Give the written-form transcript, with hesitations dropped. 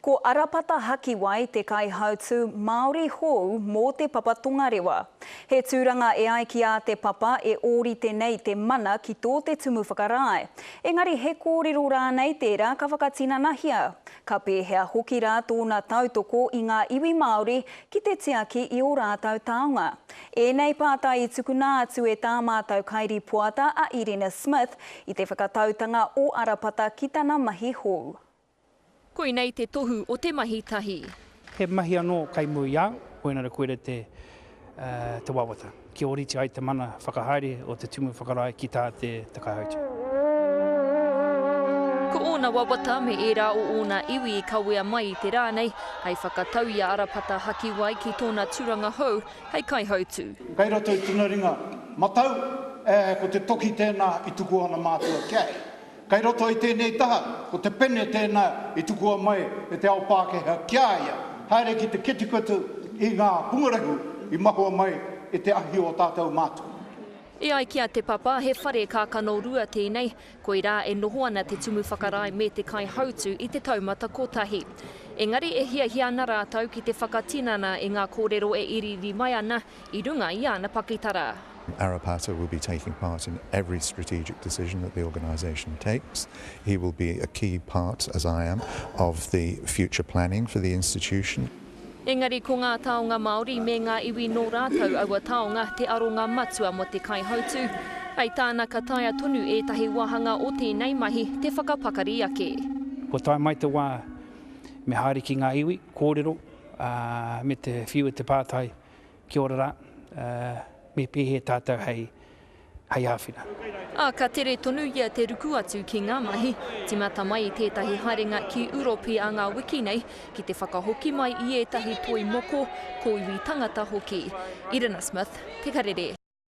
Ko Arapata Hakiwai te kaihautū Māori hou mō Te Papa Tongarewa. He tūranga e ai ki ā Te Papa e ōrite nei te mana ki tō te Tumu Whakarae. Engari he kōrero rānei tērā ka whakatinanahia? Ka pēhea hoki rā tōna tautoko i ngā iwi Māori ki te tiaki i ō rātou taonga? Ēnei pātai i tukuna atu e tā mātou kairipoata a Irina Smith i te whakatautanga o Arapata ki tana mahi hou. Koinei te tohu o te mahi tahi. He mahi anō kei mua i a au, koina ra koira te te wawata, kia orite ai te mana whakahaere o te Tumu Whakarae ki tā te te Kaihautū. Ko ōna wawata me ērā o ōna iwi i kawea mai i te rā nei, hei whakatau i a Arapata Hakiwai ki tōna tūranga hou hei kaihautū. Kei roto i tona ringa matau, e, ko te toki tēnā i tukua ana mātua kia hei. Kei roto i tēnei taha, ko te pene tēnā i tukua mai e te ao Pākehā ki a ia, haere ki te ketuketu i ngā pungarehu i mahua mai i te ahi o tātou mātua. E ai ki a Te Papa, he whare kākano rua tēnei, koirā e noho ana te Tumu Whakarae me te Kaihautū i te taumata kotahi. Engari e hiahia ana rātou ki te whakatinana i ngā kōrero e iriiri mai ana i runga i āna pakitara. Arapata will be taking part in every strategic decision that the organisation takes. He will be a key part, as I am, of the future planning for the institution. Engari ko ngā taonga Māori me ngā iwi nō rātou aua taonga te aronga matua mō te kaihautū. Hei tāna ka taea tonu ētahi wāhanga o tēnei mahi te whakapakari ake. Kua tae mai te wā me haere ki ngā iwi, kōrero, ā, me te whiu i te pātai Kia ora rā, me pēhea tātou hei, hei āwhina? Ā, ka tere tonu ia te ruku atu ki ngā mahi, tīmata mai i tētahi haerenga ki Uropi ā ngā wiki nei, ki te whakahoki mai i ētahi toi moko, kōiwi tangata hoki. Irina Smith, Te Karere.